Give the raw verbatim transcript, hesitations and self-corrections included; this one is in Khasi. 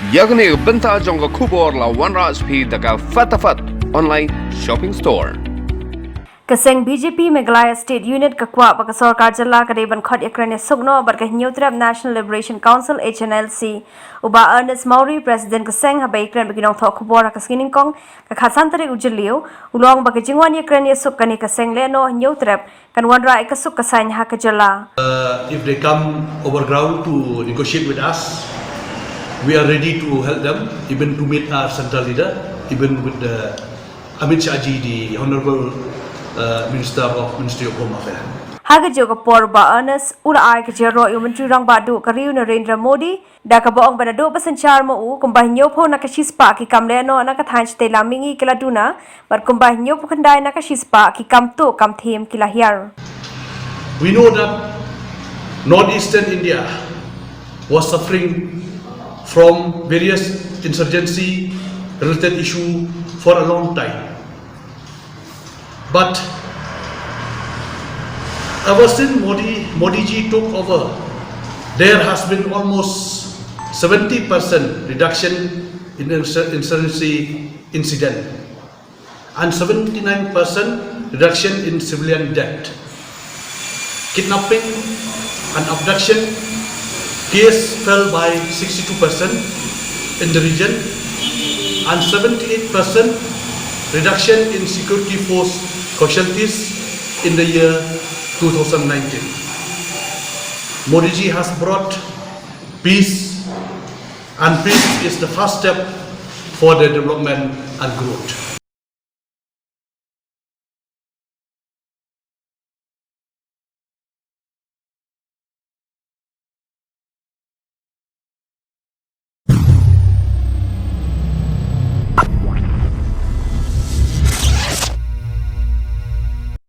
Ïa kane ka bynta jong ka khubor la wanrah sha phi da ka Fatafat Online Shopping Store. Ka seng B J P Meghalaya State Unit ka kwah ba ka sorkar jylla ka dei ban khot ïakren ïasuk noh bad ka Hynñiewtrep National Liberation Council, H N L C. U Bah Ernest Mawrie, President ka seng, haba ïakren bad ki nongthoh khubor ha ka sngi Nyngkong, ka khatsan tarik u Jylliew, u la ong ba ka jingwan ïakren ïasuk kane ka seng lehnoh Hynñiewtrep kan wanrah ïa ka suk ka saiñ ha ka jylla. Uh, if they come over ground to negotiate with us, we are ready to help them, even to meet our central leader, even with the Amit Shah ji, the Honorable, uh, Minister of Ministry of Home Affairs. Ha kajuh ka por, Bah Ernest u la ai ka jingïaroh ïa u Myntri Rangbah Duh ka ri u Narendra Modi, da kaba ong ba naduh ba synshar ma u, kumba hynñiewphew na ka shispah ki kam lehnoh na ka thaiñ shatei lam mihngi ki la duna, bad kumba hynñiewphew khyndai na ka shispah ki kam tuh kam thiem ki la hiar. We know that northeastern India was suffering from various insurgency related issue for a long time. But ever since Modi, Modi ji took over, there has been almost seventy percent reduction in insur-, insurgency incident and seventy-nine percent reduction in civilian death. Kidnapping and abduction case fell by sixty-two percent in the region and seventy-eight percent reduction in security force casualties in the year two thousand nineteen. Modi ji has brought peace, and peace is the first step for the development and growth.